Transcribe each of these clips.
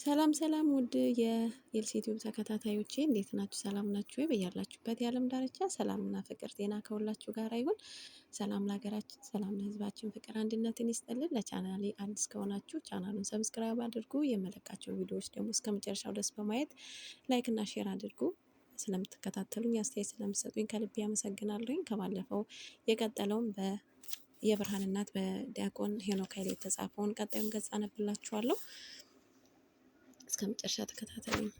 ሰላም ሰላም ውድ የኤልሲ ቲዩብ ተከታታዮቼ እንዴት ናችሁ? ሰላም ናችሁ ወይ? በያላችሁበት የዓለም ዳርቻ ሰላምና ፍቅር ጤና ከሁላችሁ ጋር ይሁን። ሰላም ለሀገራችን፣ ሰላም ለሕዝባችን፣ ፍቅር አንድነትን ይስጥልን። ለቻናሌ አዲስ ከሆናችሁ ቻናሉን subscribe አድርጉ። የምለቃቸው ቪዲዮዎች ደግሞ እስከ መጨረሻው ድረስ በማየት like እና share አድርጉ። ስለምትከታተሉኝ አስተያየት ስለምትሰጡኝ ከልቤ አመሰግናለሁኝ። ከባለፈው የቀጠለውን የብርሃን እናት በዲያቆን ሄኖክ ኃይሌ የተጻፈውን ቀጣዩን ገጽ አነብላችኋለሁ። እስከ መጨረሻ ተከታተሉኝ።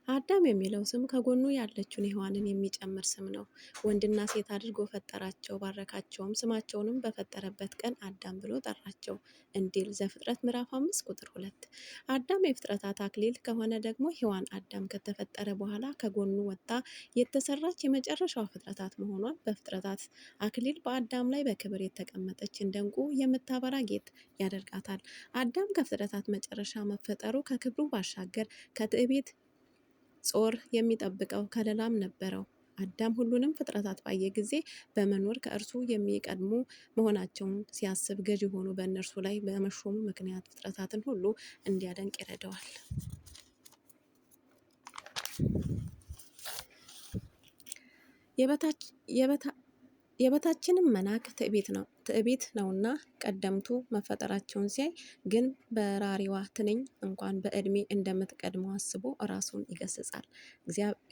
አዳም የሚለው ስም ከጎኑ ያለችውን ሔዋንን የሚጨምር ስም ነው። ወንድና ሴት አድርጎ ፈጠራቸው፣ ባረካቸውም። ስማቸውንም በፈጠረበት ቀን አዳም ብሎ ጠራቸው እንዲል ዘፍጥረት ምዕራፍ 5 ቁጥር 2። አዳም የፍጥረታት አክሊል ከሆነ ደግሞ ሔዋን አዳም ከተፈጠረ በኋላ ከጎኑ ወጥታ የተሰራች የመጨረሻዋ ፍጥረታት መሆኗን በፍጥረታት አክሊል በአዳም ላይ በክብር የተቀመጠች እንደ ዕንቁ የምታበራ ጌጥ ያደርጋታል። አዳም ከፍጥረታት መጨረሻ መፈጠሩ ከክብሩ ባሻገር ከትዕቢት ጾር የሚጠብቀው ከለላም ነበረው። አዳም ሁሉንም ፍጥረታት ባየ ጊዜ በመኖር ከእርሱ የሚቀድሙ መሆናቸውን ሲያስብ ገዢ ሆኖ በእነርሱ ላይ በመሾሙ ምክንያት ፍጥረታትን ሁሉ እንዲያደንቅ ይረዳዋል። የበታችንም መናቅ ትዕቢት ነውና ቀደምቱ መፈጠራቸውን ሲያይ ግን በራሪዋ ትንኝ እንኳን በዕድሜ እንደምትቀድመው አስቦ ራሱን ይገስጻል።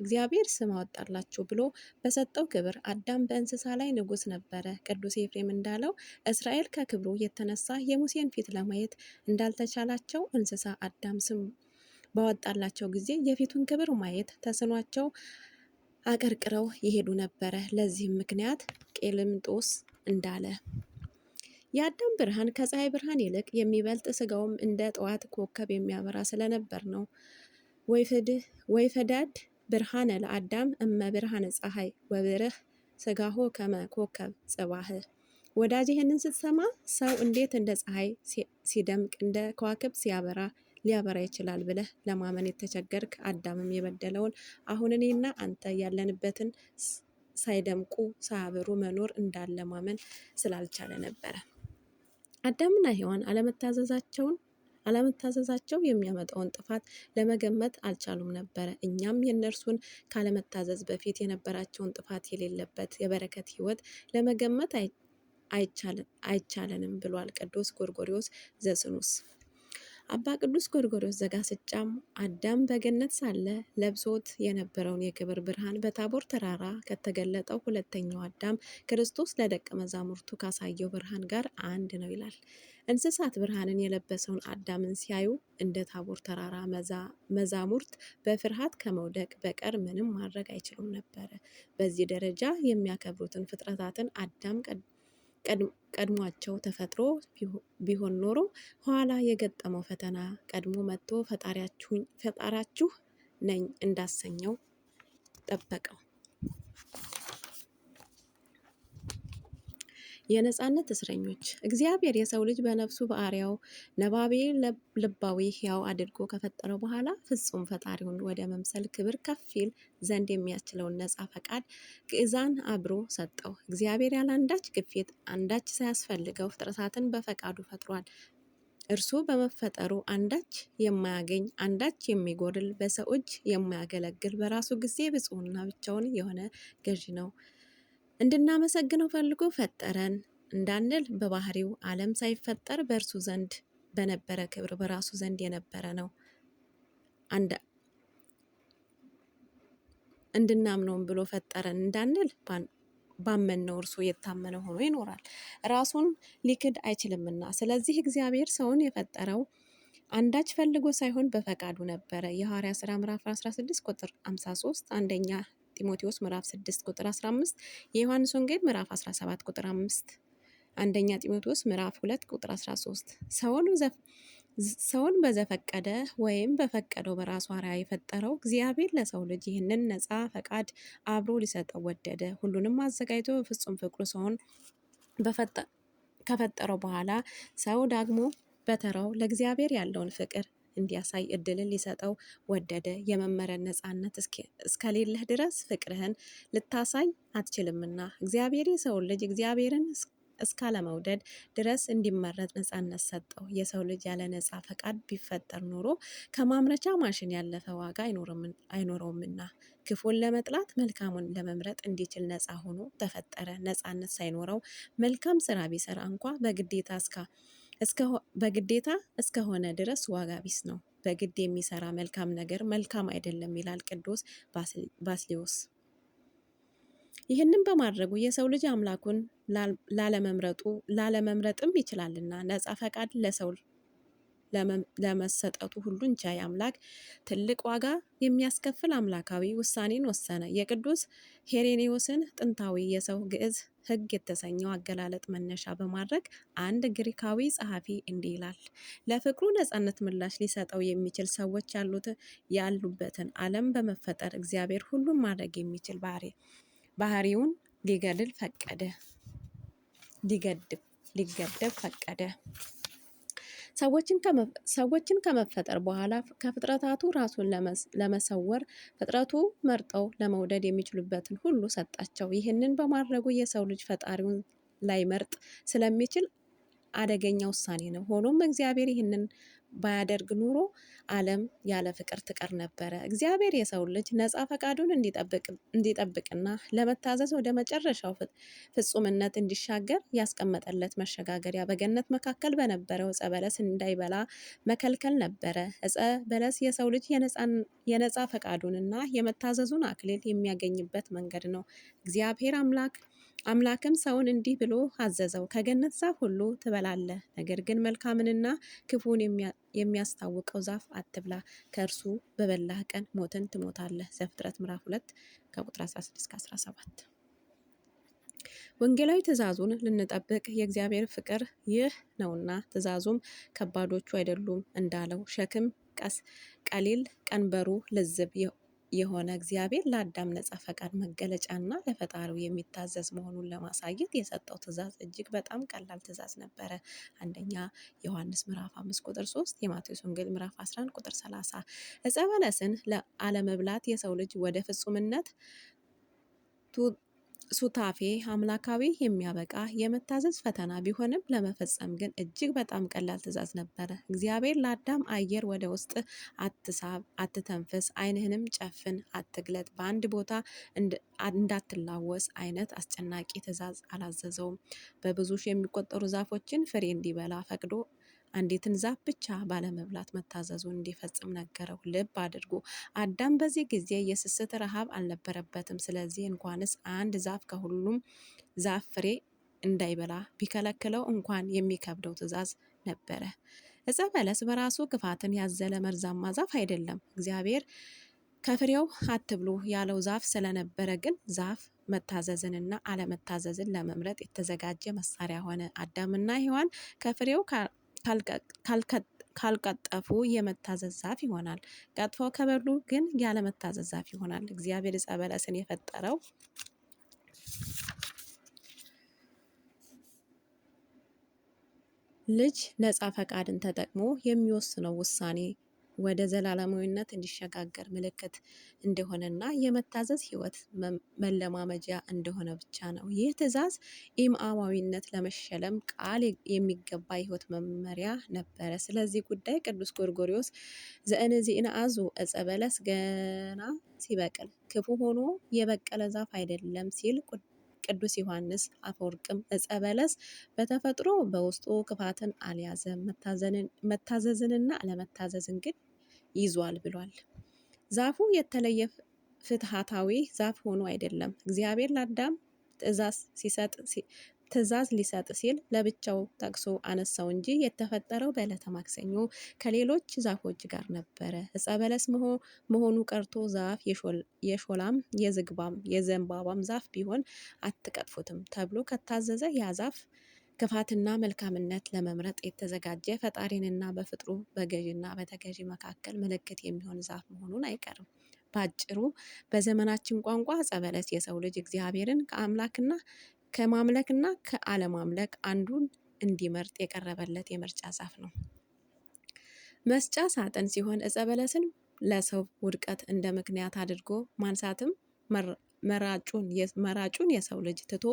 እግዚአብሔር ስም አወጣላችሁ ብሎ በሰጠው ክብር አዳም በእንስሳ ላይ ንጉሥ ነበረ። ቅዱስ ኤፍሬም እንዳለው እስራኤል ከክብሩ የተነሳ የሙሴን ፊት ለማየት እንዳልተቻላቸው እንስሳ አዳም ስም ባወጣላቸው ጊዜ የፊቱን ክብር ማየት ተስኗቸው አቀርቅረው ይሄዱ ነበረ። ለዚህም ምክንያት ቄልምጦስ እንዳለ የአዳም ብርሃን ከፀሐይ ብርሃን ይልቅ የሚበልጥ ስጋውም እንደ ጠዋት ኮከብ የሚያበራ ስለነበር ነው። ወይፈዳድ ብርሃነ ለአዳም እመ ብርሃነ ፀሐይ ወብርህ ስጋሆ ከመ ኮከብ ጽባህ። ወዳጅ ይህንን ስትሰማ ሰው እንዴት እንደ ፀሐይ ሲደምቅ እንደ ከዋክብት ሲያበራ ሊያበራ ይችላል ብለህ ለማመን የተቸገርክ፣ አዳምም የበደለውን አሁን እኔና አንተ ያለንበትን ሳይደምቁ ሳያበሩ መኖር እንዳለ ማመን ስላልቻለ ነበረ። አዳምና ሔዋን አለመታዘዛቸው የሚያመጣውን ጥፋት ለመገመት አልቻሉም ነበረ። እኛም የእነርሱን ካለመታዘዝ በፊት የነበራቸውን ጥፋት የሌለበት የበረከት ሕይወት ለመገመት አይቻለንም ብሏል ቅዱስ ጎርጎርዮስ ዘስኑስ። አባ ቅዱስ ጎርጎርዮስ ዘጋስጫም አዳም በገነት ሳለ ለብሶት የነበረውን የክብር ብርሃን በታቦር ተራራ ከተገለጠው ሁለተኛው አዳም ክርስቶስ ለደቀ መዛሙርቱ ካሳየው ብርሃን ጋር አንድ ነው ይላል። እንስሳት ብርሃንን የለበሰውን አዳምን ሲያዩ እንደ ታቦር ተራራ መዛሙርት በፍርሃት ከመውደቅ በቀር ምንም ማድረግ አይችሉም ነበረ። በዚህ ደረጃ የሚያከብሩትን ፍጥረታትን አዳም ቀድሟቸው ተፈጥሮ ቢሆን ኖሮ ኋላ የገጠመው ፈተና ቀድሞ መጥቶ ፈጣሪያችሁ ነኝ እንዳሰኘው ጠበቀው። የነጻነት እስረኞች። እግዚአብሔር የሰው ልጅ በነፍሱ በአርአያው ነባቤ ልባዊ ሕያው አድርጎ ከፈጠረው በኋላ ፍጹም ፈጣሪውን ወደ መምሰል ክብር ከፍ ይል ዘንድ የሚያስችለውን ነጻ ፈቃድ ግዕዛን አብሮ ሰጠው። እግዚአብሔር ያለ አንዳች ግፊት አንዳች ሳያስፈልገው ፍጥረታትን በፈቃዱ ፈጥሯል። እርሱ በመፈጠሩ አንዳች የማያገኝ አንዳች የሚጎድል በሰው እጅ የማያገለግል በራሱ ጊዜ ብፁዕና ብቻውን የሆነ ገዢ ነው። እንድናመሰግነው ፈልጎ ፈጠረን እንዳንል በባህሪው ዓለም ሳይፈጠር በእርሱ ዘንድ በነበረ ክብር በራሱ ዘንድ የነበረ ነው። እንድናምነውም ብሎ ፈጠረን እንዳንል ባመንነው እርሱ የታመነ ሆኖ ይኖራል። ራሱን ሊክድ አይችልምና። ስለዚህ እግዚአብሔር ሰውን የፈጠረው አንዳች ፈልጎ ሳይሆን በፈቃዱ ነበረ። የሐዋርያ ሥራ ምዕራፍ 16 ቁጥር 53፣ አንደኛ ጢሞቴዎስ ምዕራፍ 6 ቁጥር 15፣ የዮሐንስ ወንጌል ምዕራፍ 17 ቁጥር 5፣ አንደኛ ጢሞቴዎስ ምዕራፍ 2 ቁጥር 13። ሰውን በዘፈቀደ ወይም በፈቀደው በራሱ አርአያ የፈጠረው እግዚአብሔር ለሰው ልጅ ይህንን ነፃ ፈቃድ አብሮ ሊሰጠው ወደደ። ሁሉንም አዘጋጅቶ በፍጹም ፍቅሩ ሰውን ከፈጠረው በኋላ ሰው ደግሞ በተራው ለእግዚአብሔር ያለውን ፍቅር እንዲያሳይ እድልን ሊሰጠው ወደደ። የመመረን ነፃነት እስከሌለህ ድረስ ፍቅርህን ልታሳይ አትችልምና እግዚአብሔር የሰውን ልጅ እግዚአብሔርን እስካለመውደድ ድረስ እንዲመረጥ ነፃነት ሰጠው። የሰው ልጅ ያለ ነፃ ፈቃድ ቢፈጠር ኖሮ ከማምረቻ ማሽን ያለፈ ዋጋ አይኖረውምና ክፉን ለመጥላት መልካሙን ለመምረጥ እንዲችል ነፃ ሆኖ ተፈጠረ። ነፃነት ሳይኖረው መልካም ስራ ቢሰራ እንኳ በግዴታ እስከሆነ ድረስ ዋጋ ቢስ ነው። በግድ የሚሰራ መልካም ነገር መልካም አይደለም ይላል ቅዱስ ባስልዮስ። ይህንን በማድረጉ የሰው ልጅ አምላኩን ላለመምረጡ ላለመምረጥም ይችላልና ነፃ ፈቃድ ለሰው ለመሰጠቱ ሁሉን ቻይ አምላክ ትልቅ ዋጋ የሚያስከፍል አምላካዊ ውሳኔን ወሰነ። የቅዱስ ሄሬኔዎስን ጥንታዊ የሰው ግዕዝ ሕግ የተሰኘው አገላለጥ መነሻ በማድረግ አንድ ግሪካዊ ጸሐፊ እንዲህ ይላል። ለፍቅሩ ነፃነት ምላሽ ሊሰጠው የሚችል ሰዎች ያሉበትን ዓለም በመፈጠር እግዚአብሔር ሁሉን ማድረግ የሚችል ባህሪውን ሊገድል ፈቀደ ሊገደብ ፈቀደ። ሰዎችን ከመፈጠር በኋላ ከፍጥረታቱ ራሱን ለመሰወር ፍጥረቱ መርጠው ለመውደድ የሚችሉበትን ሁሉ ሰጣቸው። ይህንን በማድረጉ የሰው ልጅ ፈጣሪውን ላይመርጥ ስለሚችል አደገኛ ውሳኔ ነው። ሆኖም እግዚአብሔር ይህንን ባያደርግ ኑሮ ዓለም ያለ ፍቅር ትቀር ነበረ። እግዚአብሔር የሰው ልጅ ነፃ ፈቃዱን እንዲጠብቅና ለመታዘዝ ወደ መጨረሻው ፍጹምነት እንዲሻገር ያስቀመጠለት መሸጋገሪያ በገነት መካከል በነበረው ዕፀ በለስ እንዳይበላ መከልከል ነበረ። ዕፀ በለስ የሰው ልጅ የነፃ ፈቃዱንና የመታዘዙን አክሊል የሚያገኝበት መንገድ ነው። እግዚአብሔር አምላክም ሰውን እንዲህ ብሎ አዘዘው፣ ከገነት ዛፍ ሁሉ ትበላለህ፣ ነገር ግን መልካምንና ክፉን የሚያስታውቀው ዛፍ አትብላ፣ ከእርሱ በበላህ ቀን ሞትን ትሞታለህ። ዘፍጥረት ምዕራፍ 2 ከቁጥር 16 እስከ 17። ወንጌላዊ ትእዛዙን ልንጠብቅ የእግዚአብሔር ፍቅር ይህ ነውና ትእዛዙም ከባዶቹ አይደሉም እንዳለው ሸክም ቀሊል ቀንበሩ ልዝብ የሆነ እግዚአብሔር ለአዳም ነፃ ፈቃድ መገለጫና ለፈጣሪው የሚታዘዝ መሆኑን ለማሳየት የሰጠው ትእዛዝ እጅግ በጣም ቀላል ትእዛዝ ነበረ። አንደኛ ዮሐንስ ምዕራፍ 5 ቁጥር 3፣ የማቴዎስ ወንጌል ምዕራፍ 11 ቁጥር 30። ዕፀ በለስን አለመብላት የሰው ልጅ ወደ ፍጹምነት ሱታፌ አምላካዊ የሚያበቃ የመታዘዝ ፈተና ቢሆንም ለመፈጸም ግን እጅግ በጣም ቀላል ትእዛዝ ነበረ። እግዚአብሔር ለአዳም አየር ወደ ውስጥ አትሳብ፣ አትተንፍስ፣ ዓይንህንም ጨፍን፣ አትግለጥ፣ በአንድ ቦታ እንዳትላወስ አይነት አስጨናቂ ትእዛዝ አላዘዘውም። በብዙ ሺህ የሚቆጠሩ ዛፎችን ፍሬ እንዲበላ ፈቅዶ አንዲትን ዛፍ ብቻ ባለመብላት መታዘዙን እንዲፈጽም ነገረው። ልብ አድርጉ፣ አዳም በዚህ ጊዜ የስስት ረሃብ አልነበረበትም። ስለዚህ እንኳንስ አንድ ዛፍ ከሁሉም ዛፍ ፍሬ እንዳይበላ ቢከለክለው እንኳን የሚከብደው ትእዛዝ ነበረ። ዕፀ በለስ በራሱ ክፋትን ያዘለ መርዛማ ዛፍ አይደለም። እግዚአብሔር ከፍሬው አትብሉ ያለው ዛፍ ስለነበረ ግን ዛፍ መታዘዝንና አለመታዘዝን ለመምረጥ የተዘጋጀ መሳሪያ ሆነ። አዳምና ሔዋን ከፍሬው ካልቀጠፉ የመታዘዝ ዛፍ ይሆናል። ቀጥፈው ከበሉ ግን ያለመታዘዝ ዛፍ ይሆናል። እግዚአብሔር ዕፀ በለስን የፈጠረው ልጅ ነፃ ፈቃድን ተጠቅሞ የሚወስነው ውሳኔ ወደ ዘላለማዊነት እንዲሸጋገር ምልክት እንደሆነና የመታዘዝ ሕይወት መለማመጃ እንደሆነ ብቻ ነው። ይህ ትእዛዝ ኢምአማዊነት ለመሸለም ቃል የሚገባ የሕይወት መመሪያ ነበረ። ስለዚህ ጉዳይ ቅዱስ ጎርጎርዮስ ዘእንዚእንአዙ ዕፀ በለስ ገና ሲበቅል ክፉ ሆኖ የበቀለ ዛፍ አይደለም ሲል፣ ቅዱስ ዮሐንስ አፈወርቅም ዕፀ በለስ በተፈጥሮ በውስጡ ክፋትን አልያዘም፣ መታዘዝንና አለመታዘዝን ግን ይዟል ብሏል። ዛፉ የተለየ ፍትሃታዊ ዛፍ ሆኖ አይደለም። እግዚአብሔር ለአዳም ትእዛዝ ሊሰጥ ሲል ለብቻው ጠቅሶ አነሳው እንጂ የተፈጠረው በዕለተ ማክሰኞ ከሌሎች ዛፎች ጋር ነበረ። ዕፀ በለስ መሆኑ ቀርቶ ዛፍ የሾላም የዝግባም የዘንባባም ዛፍ ቢሆን አትቀጥፉትም ተብሎ ከታዘዘ ያ ዛፍ ክፋትና መልካምነት ለመምረጥ የተዘጋጀ ፈጣሪንና በፍጥሩ በገዢና በተገዢ መካከል ምልክት የሚሆን ዛፍ መሆኑን አይቀርም። በአጭሩ በዘመናችን ቋንቋ ዕፀ በለስ የሰው ልጅ እግዚአብሔርን ከአምላክና ከማምለክና ከአለማምለክ አንዱን እንዲመርጥ የቀረበለት የምርጫ ዛፍ ነው። መስጫ ሳጥን ሲሆን ዕፀ በለስን ለሰው ውድቀት እንደ ምክንያት አድርጎ ማንሳትም መራጩን የሰው ልጅ ትቶ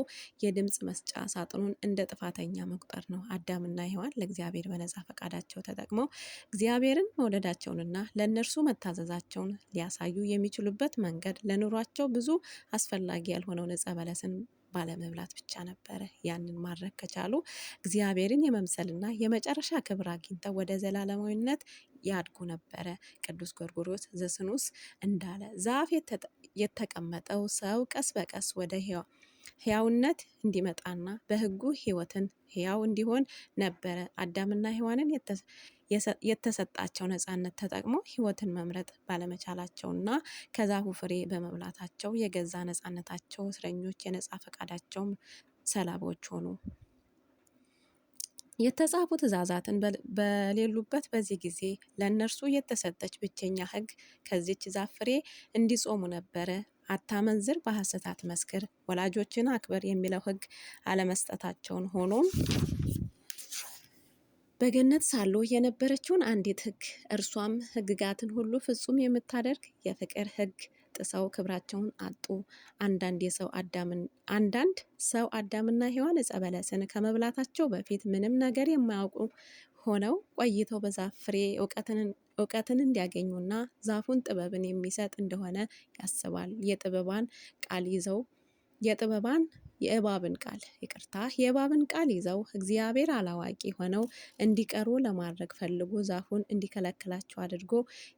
የድምፅ መስጫ ሳጥኑን እንደ ጥፋተኛ መቁጠር ነው። አዳምና ሔዋን ለእግዚአብሔር በነፃ ፈቃዳቸው ተጠቅመው እግዚአብሔርን መውደዳቸውንና ለእነርሱ መታዘዛቸውን ሊያሳዩ የሚችሉበት መንገድ ለኑሯቸው ብዙ አስፈላጊ ያልሆነውን ዕፀ በለስን ባለመብላት ብቻ ነበረ። ያንን ማድረግ ከቻሉ እግዚአብሔርን የመምሰልና የመጨረሻ ክብር አግኝተው ወደ ዘላለማዊነት ያድጉ ነበረ። ቅዱስ ጎርጎርዮስ ዘስኑስ እንዳለ ዛፍ የተቀመጠው ሰው ቀስ በቀስ ወደ ሕያውነት እንዲመጣና በሕጉ ሕይወትን ሕያው እንዲሆን ነበረ። አዳምና ሔዋንን የተሰጣቸው ነፃነት ተጠቅሞ ሕይወትን መምረጥ ባለመቻላቸውና ከዛፉ ፍሬ በመብላታቸው የገዛ ነፃነታቸው እስረኞች፣ የነፃ ፈቃዳቸውም ሰለባዎች ሆኑ። የተጻፉ ትእዛዛትን በሌሉበት በዚህ ጊዜ ለእነርሱ የተሰጠች ብቸኛ ሕግ ከዚች ዛፍ ፍሬ እንዲጾሙ ነበረ። አታመንዝር፣ በሐሰት አትመስክር፣ ወላጆችን አክብር የሚለው ሕግ አለመስጠታቸውን፣ ሆኖም በገነት ሳሉ የነበረችውን አንዲት ሕግ፣ እርሷም ሕግጋትን ሁሉ ፍጹም የምታደርግ የፍቅር ሕግ ጥሰው ክብራቸውን አጡ። አንዳንድ ሰው አዳምና ሔዋን ዕፀ በለስን ከመብላታቸው በፊት ምንም ነገር የማያውቁ ሆነው ቆይተው በዛፍ ፍሬ እውቀትን እንዲያገኙና ዛፉን ጥበብን የሚሰጥ እንደሆነ ያስባል። የጥበባን ቃል ይዘው የጥበባን የእባብን ቃል፣ ይቅርታ፣ የእባብን ቃል ይዘው እግዚአብሔር አላዋቂ ሆነው እንዲቀሩ ለማድረግ ፈልጎ ዛፉን እንዲከለክላቸው አድርጎ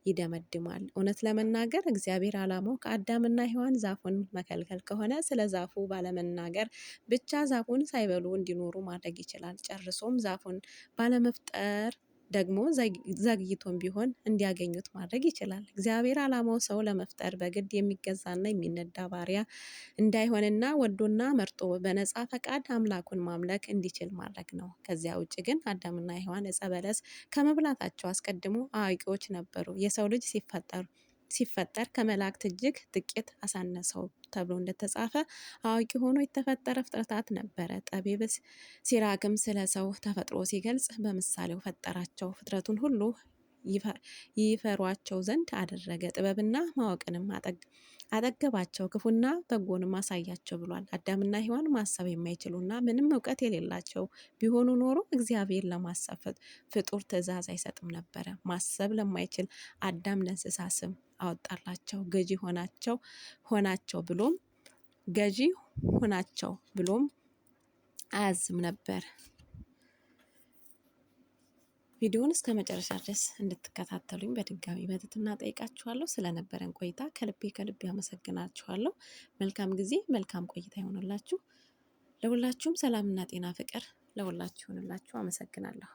ይደመድማል። እውነት ለመናገር እግዚአብሔር ዓላማው ከአዳምና ሔዋን ዛፉን መከልከል ከሆነ ስለ ዛፉ ባለመናገር ብቻ ዛፉን ሳይበሉ እንዲኖሩ ማድረግ ይችላል። ጨርሶም ዛፉን ባለመፍጠር ደግሞ ዘግይቶም ቢሆን እንዲያገኙት ማድረግ ይችላል። እግዚአብሔር ዓላማው ሰው ለመፍጠር በግድ የሚገዛና የሚነዳ ባሪያ እንዳይሆንና ወዶና መርጦ በነፃ ፈቃድ አምላኩን ማምለክ እንዲችል ማድረግ ነው። ከዚያ ውጭ ግን አዳምና ሔዋን ዕፀ በለስ ከመብላታቸው አስቀድሞ አዋቂዎች ነበሩ። የሰው ልጅ ሲፈጠር ከመላእክት እጅግ ጥቂት አሳነሰው ተብሎ እንደተጻፈ አዋቂ ሆኖ የተፈጠረ ፍጥረታት ነበረ። ጠቢብ ሲራክም ስለ ሰው ተፈጥሮ ሲገልጽ በምሳሌው ፈጠራቸው፣ ፍጥረቱን ሁሉ ይፈሯቸው ዘንድ አደረገ፣ ጥበብና ማወቅንም አጠገባቸው፣ ክፉና በጎንም አሳያቸው ብሏል። አዳምና ሔዋን ማሰብ የማይችሉና ምንም እውቀት የሌላቸው ቢሆኑ ኖሮ እግዚአብሔር ለማሰብ ፍጡር ትእዛዝ አይሰጥም ነበረ። ማሰብ ለማይችል አዳም ለእንስሳ ስም አወጣላቸው፣ ገዢ ሆናቸው ብሎም ገዢ ሆናቸው ብሎም አያዝም ነበር። ቪዲዮውን እስከ መጨረሻ ድረስ እንድትከታተሉኝ በድጋሚ በትህትና ጠይቃችኋለሁ። ስለነበረን ቆይታ ከልቤ ከልቤ አመሰግናችኋለሁ። መልካም ጊዜ፣ መልካም ቆይታ ይሆንላችሁ። ለሁላችሁም ሰላምና ጤና ፍቅር ለሁላችሁ ይሆንላችሁ። አመሰግናለሁ።